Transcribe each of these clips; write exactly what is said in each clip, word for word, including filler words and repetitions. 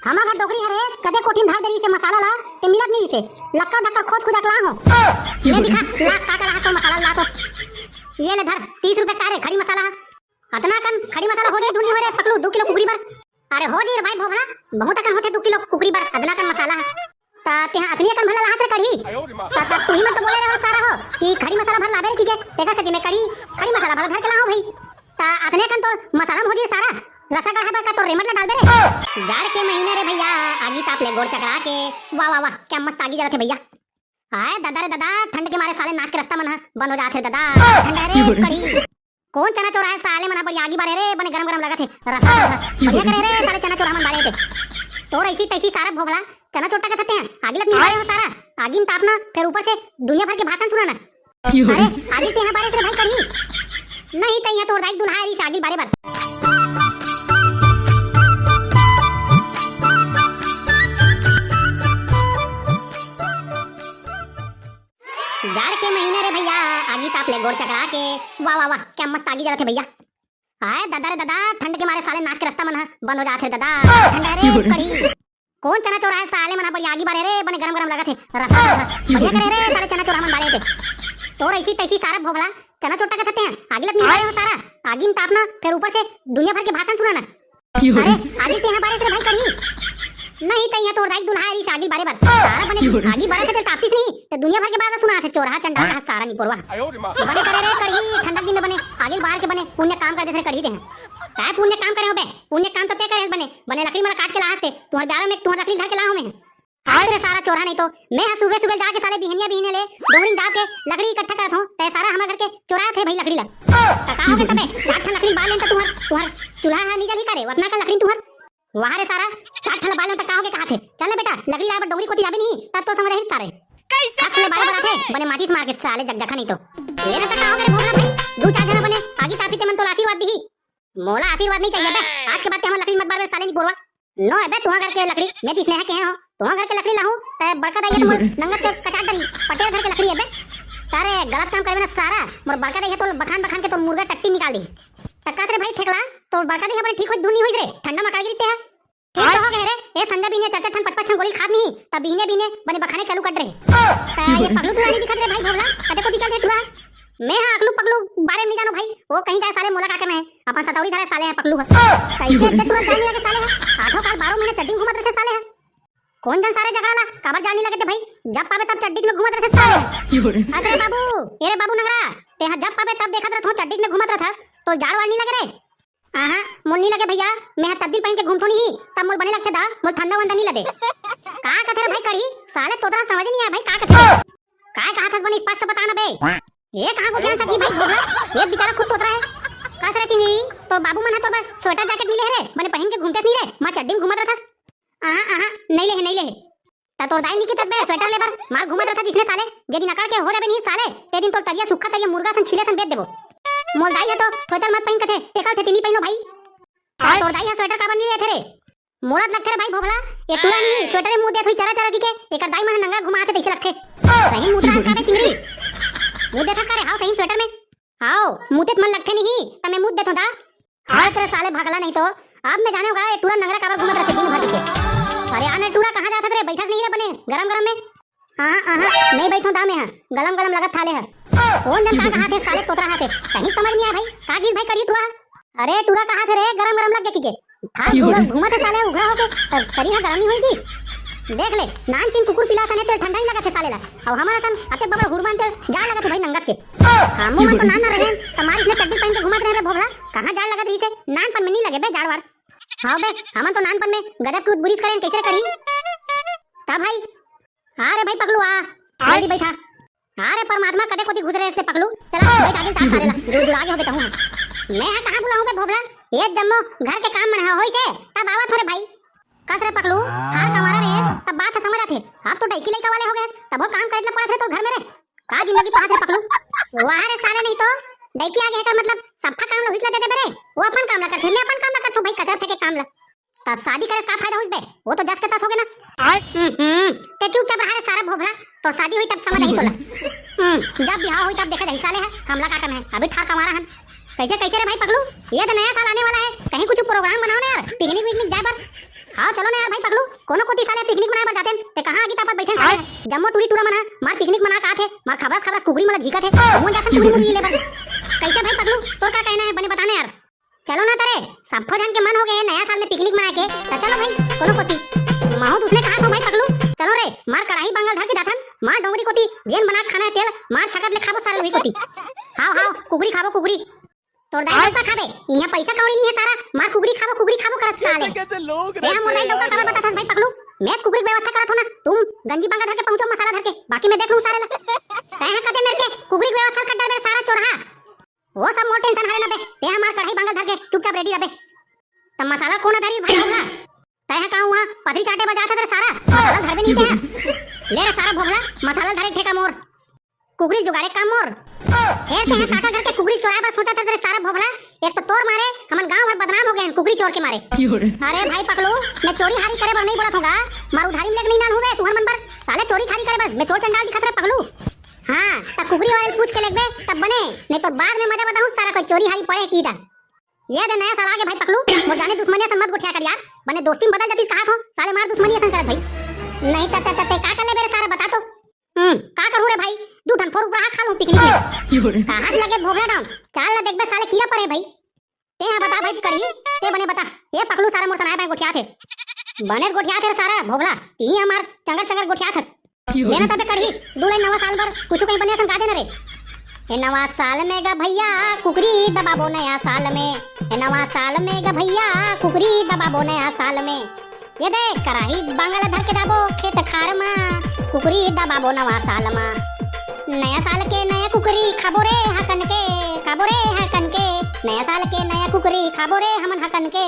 हमर घर डोकरी हरे, कदे कोठी म धर दे रहिसे मसाला ला, ते मिलत नइ रहिसे। लक्का धक्का खोद खुदा के ला हो। ले दिखा, ला का का ला तो मसाला ला तो। ये ले धर, तीस रुपए का रे खड़ी मसाला ह। अतना कन खड़ी मसाला हो जाही धुन नइ होय रे पकलू, दू किलो कुकरी बर। अरे हो जाही रे भाई भोभला, बहुत अकन होथे दू किलो कुकरी बर, अतना कन मसाला ह। त तेहा अतनी अकन भला लाहस रे कढ़ी? त, त तुही मन तो बोले रहे हो सारा हो कि खड़ी मसाला भर लाबे रे कहिके, तेकर सेती मैं कढ़ी, खड़ी मसाला भर धर के लाहूं भाई। त अतने अकन तो मसाला म हो जाही सारा, रसा गढ़ा बर का तोर रेमट ला डालबे रे? जाड़ के महीना रे भैया, आगी ताप ले गोड़ चकरा के। वाह, वाह, वाह, क्या मस्त आगी जलत हे भैया। हाय ददा रे ददा, ठंड के मारे साले नाक के रस्ता मन ह बंद हो जात हे ददा। ठंड हे रे कढ़ी। कौन चना चोर हे साले मन ह, बड़ी आगी बारे रे, बने गरम गरम लगत हे। रसा, रसा। बढ़िया करे रे साले चना चोर हमन बारे हे। तोर ऐसी तैसी सारा भोभला, चना चोर टकत हते हैं। आगी लग नहीं रहे हो सारा। आगी में तापना, फिर ऊपर से दुनिया भर के भाषण सुनाना। अरे, आगी तेहा बारे से भाई कढ़ी। नहीं त इहाँ तोर दाई दुल्हा रहिस आगी बारे बर। जाड़ के महीना रे भैया, आगी ताप ले गोड़ चकरा के। वाह, वाह, वाह, क्या मस्त आगी जलत हे भैया। हाय ददा रे ददा, ठंड के मारे साले नाक के रस्ता मन ह बंद हो जात हे ददा। ठंड हे रे कढ़ी। कौन चना चोर हे साले मन ह, बड़ी आगी बारे रे, बने गरम गरम लगत हे। रसा, रसा। बढ़िया करे रे साले चना चोर हमन बारे हे। तोर ऐसी तैसी सारा भोभला, चना चोर टकत हते हैं। आगी लग नहीं रहे हो सारा। आगी में तापना, फिर ऊपर से दुनिया भर के भाषण सुनाना। अरे, आगी तेहा बारे से भाई कढ़ी। नहीं त इहाँ तोर दाई दुल्हा रहिस आगी बारे बर। सारा बने आगी बारे से तेल तापतिस नहीं, त दुनिया भर के बात सुनाथे चोरहा चंडाल हा सारा निपोरवा। बने करे रे कढ़ी, ठंडक दिन में बने आगी बार के बने पुण्य काम कर देथे कढ़ी तेहा। काय पुण्य काम करे हो बे? पुण्य काम तो ते करे बने, बने लकड़ी मन ला काट के लाहस ते, तुँहर ब्यारा में तुँहर लकड़ी धर के लाहूं मैं। आज रे सारा चोरहा नहीं तो, मैं ह सुबह सुबह जाके साले बिहनिया बिहने ले डोंगरी जाके लकड़ी इकट्ठा करत हों, ते सारा हमर घर के चोरात हे भाई लकड़ी ला। त का हो गे तबे? चार ठन लकड़ी बार लेन त तुँहर, तुँहर चूल्हा ह नहीं जलही का रे? अतना का लकड़ी तुँहर। वाह रे सारा, चार ठन बार लेन त का हो गे कहाथे? चल ना बेटा, लकड़ी लाए बर डोंगरी कोती जाबे नहीं, तब तो समझ आही सारे। कैसे हाथ ले बार बार आथे, बने माचिस मार के साले जकजका नहीं तो। ले ना त का हो गे रे भोभला भाई, दू चार झन बने आगी तापही ते मन तोला आशीर्वाद दिही। मोला आशीर्वाद नहीं चाहिए बे। आज के बाद ते हमर लकड़ी मत बारबे साले निपोरवा। नो अबे, तुँहर घर के लकड़ी मैं जिसने है कहे हो, तुँहर घर के लकड़ी लाहूं, ते बड़का दाई ह तुँहर नंगत के कचाट डरी, पटेल घर के लकड़ी अबे। तारे गलत काम करबे ना सारा, मोर बड़का दाई ह तो बखान बखान के तो मुर्गा टट्टी निकाल दी। तक्का से रे भाई ठेकला, तो बड़का दाई ह बने ठीक होई धुन नहीं होई रे, ठंडा मका गिरते हैं। ठीक तो हो गए रे, ए संडे बिने चार चार ठन पाँच पाँच ठन गोली खात नहीं, तब बिने बिने बने बखाने चालू कर रहे। त ये पगलू टूरा नहीं दिखत रे भाई भोभला, कते कोती चलथे टूरा? मैं हा अकलू पगलू बारे में नहीं जानो भाई, वो कहीं जाए साले मोला का करना है, अपन सतौरी धरे साले हैं पगलू है। कैसे अड्डे टूरा जान नहीं लगे साले हैं, आठों काल बारह महीने चड्डी में घूमत रहते साले हैं। कौन जन सारे झगड़ा ला, काबर जान नहीं लगे थे भाई, जब पावे तब चड्डी में घूमत रहते साले हैं। अरे बाबू, ए रे बाबू नंगरा, ते हा जब पावे तब देखत रहत हो चड्डी में घूमत रहत हस, तो जाड़ वाड़ नहीं लगे रे? आहा, मोल नहीं लगे भैया, मैं हा तद्दिल पहन के घूमथो नहीं, तब मोल बने लगथे दा, मोल ठंडा वंडा नहीं लगे। का कथे रे भाई कढ़ी, साले तोतरा समझ नहीं आया भाई, का कथे? काय कहा था बने स्पष्ट बता ना बे। ये कहाँ को ज्ञान सकी भाई भोभला, ये बेचारा खुद तोतरा है। का सरे चिंगी, तोर बाबू मन हा तोर बर स्वेटर जैकेट नहीं ले रे, बने पहन के घूमते नहीं रे, माँ चड्डी में घूमत रहथस। आहा, आहा, नहीं ले है, नहीं ले है। त तोर दाई नहीं कितस बे स्वेटर ले बर, मार घूमत रहथस इसने साले, जे दिन अकड़ के हो जाबे नहीं साले, ते दिन तोर तरिया सुखा तरिया मुर्गा सन छीले सन बेच देबो। मोल दाई है तो स्वेटर मत पहन कथे, तेकर थे तिनी पहनो भाई। त तोर दाई है स्वेटर काबर नहीं लेथे रे? मोला त लगथे रे भाई भोभला, ये टूरा नहीं, स्वेटर में मुंह देत होई चरा चरा कहिके, एकर दाई मन नंगा घुमा से तैसे लगथे। सही मुंह देत हस का बे चिंगरी? मुंह देत हस का रे? हाव सही स्वेटर में। हाव, मुंह देत मन लगथे नहीं, त मैं मुंह देत हों दा। हाव तेरे साले भगला नहीं तो, अब मैं जाने होगा ये टूरा नंगरा काबर घूमत रहथे दिन भर के। अरे आने टूरा कहाँ जात रे, बैठस नहीं रे बने, गरम गरम में। हाँ, हाँ, नहीं बैठो दा मैं हा, गलम गलम लगत थाले हा। कौन जन का कहा थे साले तोतरा हा थे, कहीं समझ नहीं आया भाई, का चीज भाई कढ़ी टूरा? अरे टूरा कहा थे रे, गरम गरम लग गया कहिके। थाल घूमत है साले उघरा होके, तब सरीर हा गरम नहीं होई दी। देख ले, नान चिन कुकुर पिला सने तेल ठंडा नहीं लगत है साले ला। अउ हमर असन अते बबा हुरमान तेल जा लगत है भाई नंगत के। हमू मन तो नान ना रहे, त मारिस ने चड्डी पहन के घूमत रहे रे भोभला। कहाँ जाड़ लगत रही से, नानपन में नहीं लगे बे जाड़ वाड़। हाँ बे, हमन तो नानपन में गजब के उदबुरिस करेन, कैसे करी? ता भाई, आ रे भाई पकलू आ, जल्दी बैठा। आ रे परमात्मा, कदे कोती घुस रहे से पकलू, चला बैठ आगे तार सारे ला, जो जुड़ा आगे हो बेटा हूँ। मैं हा कहाँ बुलाऊं बे भोभला, ये जम्मो घर के काम मन हा होई से, तब आवत हो रे भाई। कस रे पकलू, थार कंवारा रेस, तब बात ह समझ आथे। अब तो डैकी लइका वाले हो गए, तब वो काम करे ला पड़त रे तोर घर में रे। का जिंदगी पास रे पकलू? वाह रे साले, नहीं तो डैकी आगे है कर मतलब सफा काम ला उहित ला दे दे बे रे। वो अपन काम ला करथे, मैं अपन काम ला करथूं भाई, कचरा फेंके काम ला। त शादी करे से का फायदा होइस बे? वो तो जस के तस हो गए ना। हम्म, ते चुपचाप रहा रे सारा भोभला, तो शादी होई तब समझ आही तोला। हम्म, जब बिहाव होई तब देखा जाही साले है, हमला का करना है, अभी ठार कंवारा हन। कैसे, कैसे रे भाई पकलू? ये तो नया साल आने वाला है, कहीं कुछ प्रोग्राम बनाओ ना यार, पिकनिक विकनिक जाए बर। हाँ, चलो ना यार भाई पकलू, कोनो कोती साले पिकनिक मनाए बर जातेन, ते कहाँ आगी तापत बइठेन साले? जम्मो टूरी टूरा मन ह मार पिकनिक मना के आत हे, मार खबरस खबरस कुकरी मन ल झींकत हे, हमन जाथन कुकरी मुर्गी ले बर। कइसे भाई पकलू, तोर का कहना हे, बने बता ना यार। चलो ना तरे, सब्बो झन के मन हो गे हे नया साल में पिकनिक मनाए के, त चलो भाई, कोनो कोती। महूँ त उसने कहाथों भाई पकलू, चलो रे, मार कड़ाही बांगल धर के जाथन, मार डोंगरी कोती, जेन बना के खाना हे तेल, मार छकत ले खाबो सारे उही कोती। हाव, हाव, कुकरी खाबो, कुकरी। तोर दाई का खाबे? इहाँ पइसा कौड़ी नइ हे सारा, मार कुकरी खाबो, कुकरी खाबो करत साले। कैसे कैसे लोग तें ह मोर दाई का खबर बताथस भाई पकलू, मैं कुकरी के व्यवस्था करत हों ना, तुम गंजी बांगल धर के पहुँचो मसाला धर के, बाकी मैं देख लूँ सारे ला। तैं ह कते मेर के कुकरी के व्यवस्था कर डरबे सारा चोरहा। वो सब मोर टेंशन हरे ना बे, तें ह मार कड़ाही बांगल धर के चुपचाप रेडी रह बे। त मसाला कोन धरी भाई भोभला? तैं ह का उहाँ पथरी चाटे बर जाथस रे सारा, मसाला धरबे नइ तें ह। ले रे सारा भोभला, मसाला धरे ठेका मोर। कुकरी जुगाड़े काम मोर। फेर तें ह काका घर के कुकरी चोराए बर सोचथस रे सारा भोभला, एक तो तोर मारे हमन गांव भर बदनाम हो गे हन कुकरी चोर के मारे। अरे भाई पकलू, मैं चोरी हारी करे बर नइ बोलत हों गा, मार उधारी में लेके नइ नान हूँ बे तुहर मन बर, साले चोरी छारी करे बर मैं चोर चंडाल दिखत रे पकलू। हाँ, त कुकरी वाले पूछ के लेगबे तब बने, नहीं तो बाद में मजा बताहूँ सारा कोई चोरी हारी पड़े की दा। ये दे नया साल आगे भाई पकलू, मोर जाने दुश्मनी असन मत गोठिया कर यार, बने दोस्ती में बदल जातीस कहाथों, साले मार दुश्मनी असन करत भाई। नहीं त, त, त, ते का कर लेबे रे सारा बता तो। हम्म, का करूँ रे भाई, दू ठन फोर उपराहा खा लूँ पिकनिक में। कहात लगे भोभला डाउन, चाल ल देखबे साले कीरा परे भाई। तें ह बता भाई कड़ही, तें बने बता। ए पकलू सारा मोर सनाए बाय गोठियात हे। बनेच गोठियात हे रे सारा भोभला, तिही ह मार चंगर चंगर गोठियात हस। ले ना तबे कड़ही, दू लाइन नवा साल बर कुछु कहीं बने असन गा देना रे। ए नवा साल में गा भइया कुकरी दबाबो नया साल में। ए नवा साल में गा भइया कुकरी दबाबो नया साल में। ये दे कड़ाही बांगल धर के जाबो खेत खार मा, कुकरी दबाबो नवा साल मा। नया साल के नया कुकरी खाबो रे हकन के, खाबो रे हकन के। नया साल के नया कुकरी खाबो रे हमन हकन के।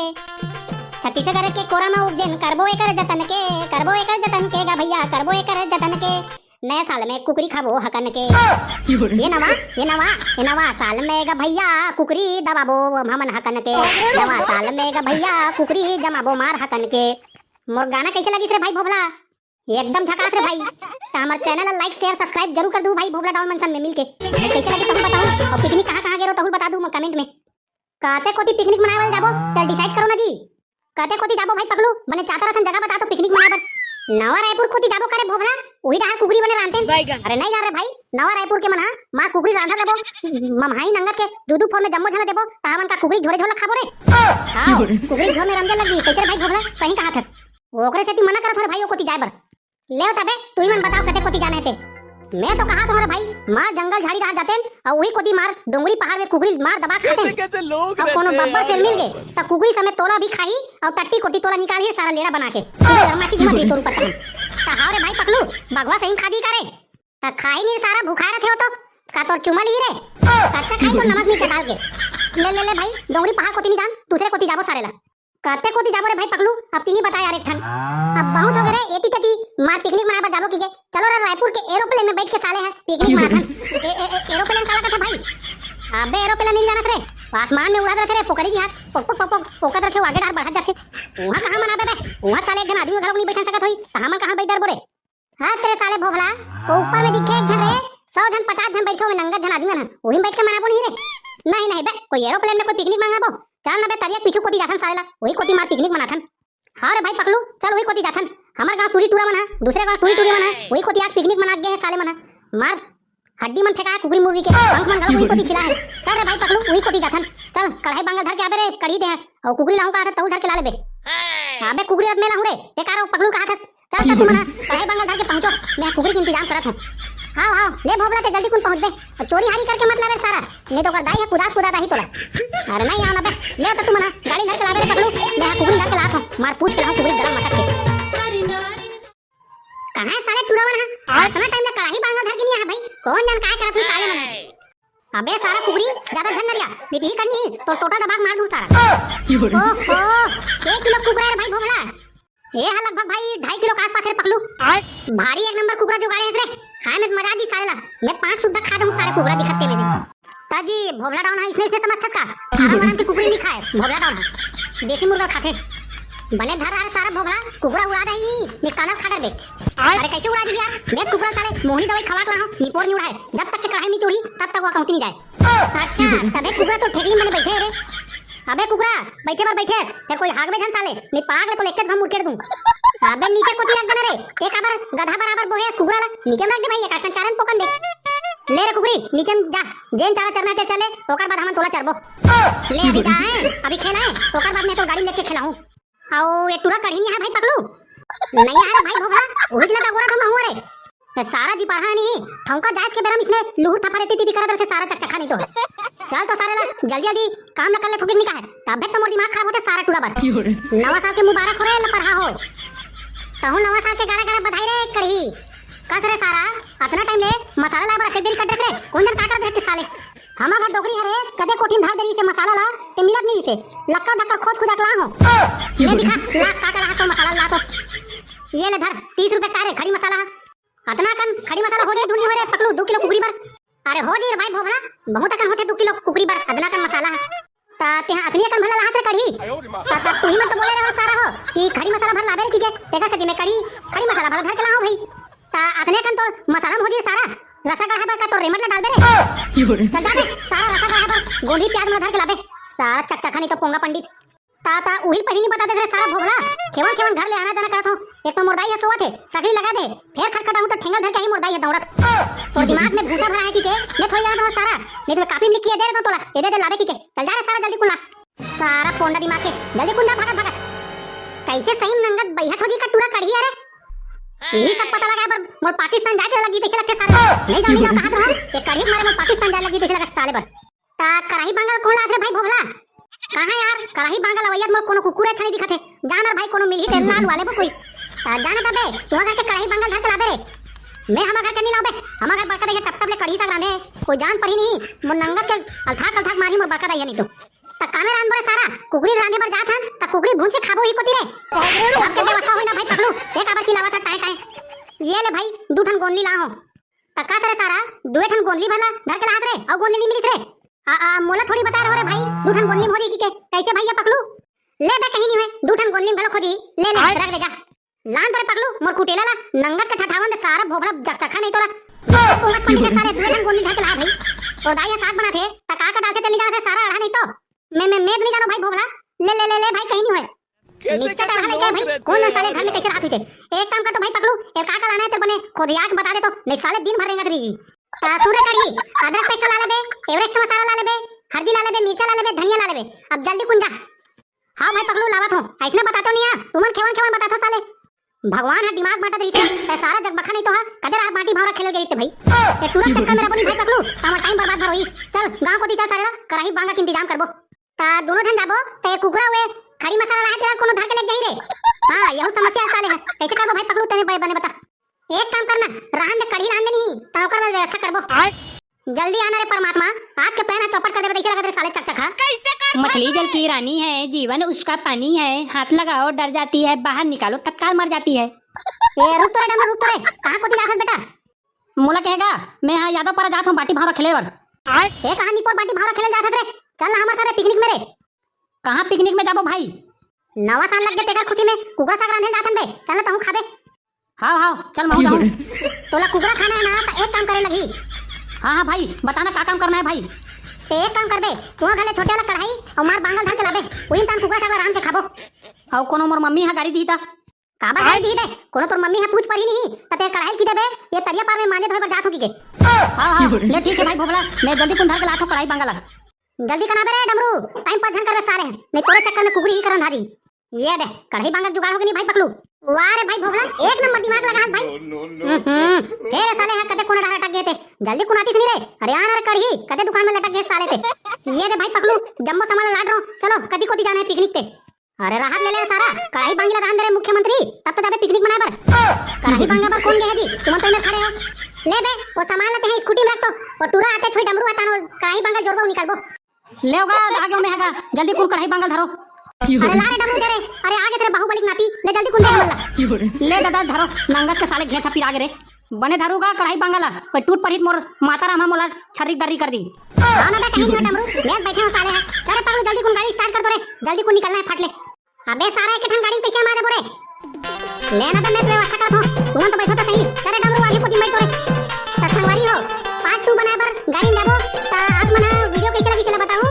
छत्तीसगढ़ के कोरा मा उपजेन करबो एकर जतन के, करबो एकर जतन के गा भइया, करबो एकर जतन के। नया साल में कुकरी खाबो हकन के। ये नवा, ये नवा, ये नवा साल में गा भइया कुकरी दबाबो हमन हकन के। नवा साल में गा भइया कुकरी जमाबो मार हकन के। मोर गाना कइसे लगिस रे भाई भोभला? एकदम झकास रे भाई। त हमर चैनल ला लाइक, शेयर, सब्सक्राइब जरूर कर दू भाई, भोभला डाउन मंसन में मिलके। कइसे लगे तहूँ बताहू, अउ पिकनिक कहाँ कहाँ गे रहो तहूँ बता दू मोर कमेंट में। कते कोती पिकनिक मनाए वाले जाबो, त डिसाइड करो ना जी। कते कोती जाबो भाई पकलू, बने चातर असन जगह बता तो पिकनिक मनाए बर। नवा रायपुर कोती जाबो करे भोभला, उही डहार कुकरी बने रांधतेन। अरे नहीं जा रे भाई, नवा रायपुर के मन ह मार कुकरी रांधा देबो, ममहाई नंगत के दू दू फोर में जम्मो झन देबो, त हमन का कुकरी झोरे झोर ला खाबो रे। हाँ, कुकरी झोर में रमजे लगी, कइसे रे भाई भोभला, सही कहाथस। ओकरे सेती मना करत हों रे भाई, ओ कोती जाए बर। लेव तबे, तुही मन बताव कते कोती जाना हे ते। मैं तो कहाथों रे भाई, मार जंगल झाड़ी डहार जातेन, अउ उही कोती मार डोंगरी पहाड़ में कुकरी मार दबा के खातेन। कैसे कैसे लोग अउ कोनो रहते हैं बब्बर शेर यार। मिल गे, त कुकरी समेत तोला भी खाही, अउ टट्टी कोती तोला निकालही सारा लेड़ा बना के। सीधा गरमासी जुमा दी तोर ऊपर तहन। त हाव रे भाई पकलू, बघवा सही में खा दी का रे? त खाही नहीं सारा भुखाए रथे हो तो, का तोर चुमा लिही रे? कच्चा खाही तो नमक मिर्चा डाल के। ले, ले, ले भाई, डोंगरी पहाड़ कोती नहीं जान, दूसरे कोती जाबो सारे ला। कते कोती जाबो रे भाई पकलू, अब तिही बता यार एक ठन। अब बहुत हो गे रे, एती तेती मार पिकनिक मनाए बर जाबो की के। चलो रे रायपुर के एरोप्लेन में बैठ के साले ह पिकनिक मनाथन। ए, ए, ए, एरोप्लेन काला कथे भाई? अबे एरोप्लेन नहीं जानत रे, आसमान में उड़त रथे रे, पोकरी जिहाज, पोक, पोक, पोक, पोक, पोकत रथे, आगे डहर बढ़त जाथे। उहाँ कहाँ मनाबे बे? उहाँ साले एक झन आदमी घलोक नहीं बैठन सकत होही, त हमन कहाँ बैठ डरबो रे? हाँ तेरे साले भोभला, वो ऊपर में दिखे एक झन रे, सौ झन पचास झन बैठे हुए नंगत झन आदमी मन, वही बैठ के मनाबो नहीं रे। नहीं नहीं बे, कोई एरोप्लेन में कोई पिकनिक मंगाबो? चल ना बे, तरिया पीछू कोती जाथन साले ला, वही कोती मार पिकनिक मनाथन। हाँ रे भाई पकलू, चल वही कोती जाथन। हमर गाँव टूरी टूरा मन ह, दूसरे गाँव टूरी टूरी मन ह, वही कोती आज पिकनिक मना गे हे साले मन ह। मार हड्डी मन फेंका हे कुकरी मुर्गी के, पंख मन घलो वही कोती छिला हे। चल रे भाई पकलू, वही कोती जाथन। चल कढ़ाई बांगल धर के आबे रे, कढ़ी दे हे, अउ कुकरी लाहूं कहा था तहू धर के ला लेबे। अबे कुकरी अब मैं लाहूं रे, ते का रे पकलू कहा था? चल, चल, तुमन ह कढ़ाई बांगल धर के पहुंचो, मैं कुकरी के इंतजाम करत हूं। हाव, हाव, ले भोभला ते जल्दी कुन पहुंचबे। अउ चोरी हारी करके मत लाबे सारा, नहीं तो ओकर दाई ह कुदात कुदात आही तोला। अरे नहीं आव ना बे, ले तो तुमन ह गाड़ी धर के लाबे रे पकलू, मैं ह कुकरी धर के लात हूं, मार पूछ के लाहूं कुकरी गला मटक के। कहां हे साले टूरा मन ह? अतना टाइम ले कढ़ाई बांगल धर के नहीं आय भाई, कौन जान काय करत हे साले मन ह। अबे सारा कुकरी, ज्यादा झन नरिया, नहीं तो ही करनी, तो टोटा दबा के मार दूं सारा। ओहो, एक किलो कुकरा रे भाई भोभला। ए हा लगभग भाई ढाई किलो के आसपास हे रे पकलू। आय? भारी एक नंबर कुकरा जुगाड़े हस रे। खाए में मजा आ जी साले ला। मैं पांच सुद्धा खा दूं सारे कुकरा दिखते में। त जी भोभला डाउन ह इसने इसने समझथस का? फारम वारम के कुकरी नहीं खाए, भोभला डाउन ह। देसी मुर्गा खाथे। बने धर रहा रे सारा भोभला, कुकरा उड़ा दे ही, निकानल खा डरबे। आय? अरे कैसे उड़ा दी यार? मैं कुकरा साले मोहनी दवाई खवा के लाहूं, निपोर नहीं उड़ाए। जब तक के कढ़ाई नहीं चूड़ी, तब तक वो कहती नहीं जाए। अच्छा, तबे कुकरा तो ठेकली मने बैठे हे रे। अबे कुकरा, बइठे बर बइठे हस, फेर कोई हागबे झन साले, नहीं पड़ाक ले तो लेके घम मुरकेड़ दूं। अबे नीचे कोती रख देना रे, ते काबर गधा बराबर बोहे हस कुकरा ला, नीचे में रख दे भाई, एक आध चारन पोकन दे। ले रे कुकरी, नीचे में जा, जेन चारा चरना ते चले, ओकर बाद हमन तोला चरबो। ले अभी जा है, अभी खेला है, ओकर बाद मैं तो गाड़ी में लेके खेला हूँ। अउ ये टूरा कढ़ी नहीं है भाई पकलू। नहीं है रे भाई भोभला, उही ला दगोरा तो महू रे। ये सारा जी पढ़ा नहीं, ठौका जायज के बेरा में इसने लुहुर थपरे ती ती करत रहे सारा चकचका नहीं तो। चल तो सारे ला जल्दी जल्दी काम न कर ले थोकिक नहीं कहे, तबे तो मोर दिमाग खराब होते सारा टूरा बर। नवा साल के मुबारक हो रे लपरहा हो। तहु नवा साल के गाड़ा गाड़ा बधाई रे कढ़ी। कस रे सारा, अतना टाइम ले मसाला लाए बर अतेक देरी कर देस रे, कोन जन का कर देते साले। हमर घर डोकरी हरे, कदे कोठी में धर देरी से मसाला ला, ते मिलत नहीं से। लक्का धक्का खोद खुदा के ला हो। ये दिखा, ला का का ला तो मसाला ला तो। ये ले धर, तीस रुपए का रे खड़ी मसाला। अतना कन खड़ी मसाला हो जाए, दूनी हो रे पकलू, दो किलो कुकरी बर। अरे हो जी रे भाई भोभला, बहुत अकन होथे दो किलो कुकरी बर, अतना कन मसाला है। ता ते अतनी अकन भला लाहत रे कढ़ी। ता, ता तू ही मन तो बोले रहो सारा हो कि खड़ी मसाला भर लाबे रे की के, तेकर से मैं कढ़ी, खड़ी मसाला भर धर के लाओ भाई। ता अतने कन तो मसाला में हो जी सारा, रसा गढ़ा बर का तो रेमट ला डाल दे रे। चल जा बे, सारा रसा गढ़ा बर गोंधी प्याज मन धर के लाबे। सारा चकचका नहीं तो पोंगा पंडित। ता, ता उही पहिली बता दे रे सारा भोभला, खेवन खेवन घर ले आना जाना करत हो। एक तो मोर दाई है सोवत है, सगली लगा दे, फेर खटखटाहूं तो ठेंगल धर के ही मोर दाई है दौड़त। तोर दिमाग में भूसा भरा है की के, मैं थोड़ी जानत हो सारा, नहीं तो मैं कापी में लिख के दे देता तोला, ये दे दे लाबे की के। चल जा रे सारा जल्दी कुला। सारा पोंडा दिमाग के, जल्दी कुंदा भागत भागत। कैसे सही में नंगत बैहट हो जी का टूरा कढ़ी अरे। यही सब पता लगा पर मोर पाकिस्तान जाए चला लगी तैसे लगते सारे। नहीं जाओ नहीं जाओ कहा तो ये कढ़ी मारे मोर पाकिस्तान जाए लगी तैसे लगा साले बर। ता कराही बांगल कोन लात रे भाई भोभला? कहाँ यार, कराही बांगल अवैया मोर कोनो कुकुर अच्छा नहीं दिखत है। जान रे भाई कोनो मिलही तेरे लाल वाले को कोई। ता जाने तबे, तू घर के कराही बांगल धर के लाबे रे। मैं हमार घर के नहीं लाबे, हमार घर बड़का दइया टप टप ले कढ़ी साग रांधे। कोई जान पड़ी नहीं, मोर नंगत के अलथाक अलथाक मारी मोर बड़का दइया नहीं तो। ता कामे रांध बोरे सारा, कुकरी रांधे बर जात हन, ता कुकरी भूंज के खाबो ही कोती रे। सबके व्यवस्था होई ना भाई पकलू, एक आबर चिल्लावत है टाए टाए। ये ले भाई, दू ठन गोंदली ला हो। ता का सरे सारा, दुए ठन गोंदली भला धर के लाहत रे, अउ गोंदली नहीं मिलिस रे। आ, आ, मोला थोड़ी बता रहो रे भाई, दू ठन गोंदली भोरी की के, कैसे भैया पकलू? ले बे कहीं नहीं होय, दू ठन गोंदली भला खोजी, ले ले, रख दे जा। लान तो रे पकलू, मोर कुटेला ला, नंगत के ठठावन दे सारा भोभला जकचखा नहीं तोला। पोंगत पंडित के सारे दुए ठन गोंदली धर के ला भाई। तोर दाई ह साग बनाथे, ता का का डालथे तेल नहीं जाना से सारा अढ़ा नहीं तो। मैं, मैं, मैं तो नहीं जानो भाई भोभला, ले, ले, ले, ले भाई कहीं नहीं होय। कैसे, नीचे कैसे चढ़ा लेके लोग भाई, रहते कौन हैं साले यार घर में यहाँ? कैसे राहत हुई थे? एक काम कर तो भाई पकलू, एक का का लाना है तेरे बने, खोदिया के बता दे तो, नहीं साले दिन भर रेंगत रही। ता सुरे कढ़ी, अदरक पेस्ट ला लेबे, एवरेस्ट मसाला ला लेबे, हल्दी ला लेबे, मिर्चा ला लेबे, धनिया ला लेबे। अब जल्दी कुन जा। हाँ भाई पकलू लावत हो, ऐसने बताते हो नहीं यार, तुमन खेवन खेवन बताते हो साले। भगवान ह दिमाग बांटत रहिथे, तै सारा जग बखा नहीं तो ह, कदे रात बांटी भावरा खेले गे रहिथे भाई। ए टूरा चक्कर में रबो नहीं भाई पकलू, त हमर टाइम बर्बाद भर होई। चल गांव कोती चल सारे ला, कराही बांगा के इंतजाम करबो। ता दोनों झन जाबो, त ये कुकरा हुए, खड़ी मसाला लाए तेरा कोनो धर के लेके जाही रे। हाँ, यहू समस्या है साले है। कैसे करबो भाई पकलू, तेने बने बता। एक काम करना, रहन दे कढ़ी लान दे नहीं, त ओकर बाद व्यवस्था करबो। जल्दी आना रे परमात्मा, आज के प्लान है चौपट कर देबे, तैसे लगत रे साले चकचखा। कैसे कर मछली जल की रानी है, जीवन उसका पानी है, हाथ लगाओ डर जाती है, बाहर निकालो तत्काल मर जाती है। ए रुक तो रे डमरू, रुक तो रे, कहाँ कोती जात हस बेटा? मोला कहेगा, मैं हाँ यादव पारा जात हूँ बांटी भावरा खेले बर। ए कहाँ निपोर बांटी भावरा खेले जात हस रे? चल ना हमर सारे पिकनिक में रे। कहाँ पिकनिक में जाबो भाई? नवा साल लग गए तेकर खुशी में कुकरा साग रांधे जात हन बे, चल ना तहूँ खाबे। हाव हाव, चल महू जाहूँ। तोला कुकरा खाना है ना, त एक काम करे लगही। हाँ हाँ भाई, बताना का काम करना है भाई। ते एक काम करबे, तू घले छोटे वाला कढ़ाई अउ मार बांगल धर के लाबे, उही में तान कुकरा साग ला रांध के खाबो। अउ कोनो मोर मम्मी ह गारी दी त? काबर गारी दी बे? कोनो तोर मम्मी ह पूछ परी नहीं, त ते कढ़ाई की देबे, ये तरिया पार में मांजे धोए बर जात हो की के। हाँ हाँ, ले ठीक है भाई भोभला, मैं जल्दी कुन धर के लात हूँ कढ़ाई बांगल ला। जल्दी कनाबे रे डमरू, टाइम पास झन करबे साले, नहीं तोरे चक्कर में कुकरी ही करन धारी। ये दे, कढ़ाई बांगल जुगाड़ हो गई नहीं भाई पकलू। वाह रे भाई भोभला, एक नंबर दिमाग लगा हाथ भाई। हम्म, फेर साले हा कते कोना डाला अटक गए थे, जल्दी कुनातीस नहीं रे। अरे आना रे कढ़ी, कते दुकान में लटक गए साले थे। ये दे भाई पकलू, जम्मो सामान लाट रहो, चलो कदी कोती जाना है पिकनिक ते। अरे राहत ले ले सारा, कढ़ाई बांगी ला दान दे रे मुख्यमंत्री, तब तो जाबे पिकनिक मनाए बर। कढ़ाई बांगा बर कौन गए है जी, तुमन तो इधर खड़े हो। ले बे, वो सामान ला तें स्कूटी में रख तो, वो टूरा आते छोई डमरू हतानो, कढ़ाई बांगा जोरबो निकालबो। ले होगा, आ गयो मैं हगा, जल्दी कुन कढ़ाई बांगल धरो। अरे ला रे डमरू दे रे, अरे आगे तेरे बाहुबली के नाती, ले जल्दी कुन दे हमन ला। ले दादा धरो, नंगत के साले घेर छपी आगे रे। बने धरूगा कढ़ाई बांगला, कोई टूट पड़ही त मोर माता राम ह मोला छर्री दर्री कर दी। आओ ना बे, कहीं नहीं हो डमरू, मैं बैठे हूँ साले है। अरे पगलू, जल्दी कुन गाड़ी स्टार्ट कर दो रे, जल्दी कुन निकलना है फट ले। अबे सारा एक ठन गाड़ी में कैसे मारे बोरे? ले ना बे, मैं तो व्यवस्था करत हूँ, तुमन तो बैठो तो सही। अरे डमरू, आगे कोती बैठ तो रे। त संगवारी हो, पार्ट टू बनाए बर गाड़ी में जाबो। त आप मन ह वीडियो कैसे लगी चला बताओ,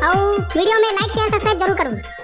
और वीडियो में लाइक, शेयर, सब्सक्राइब जरूर करूँ।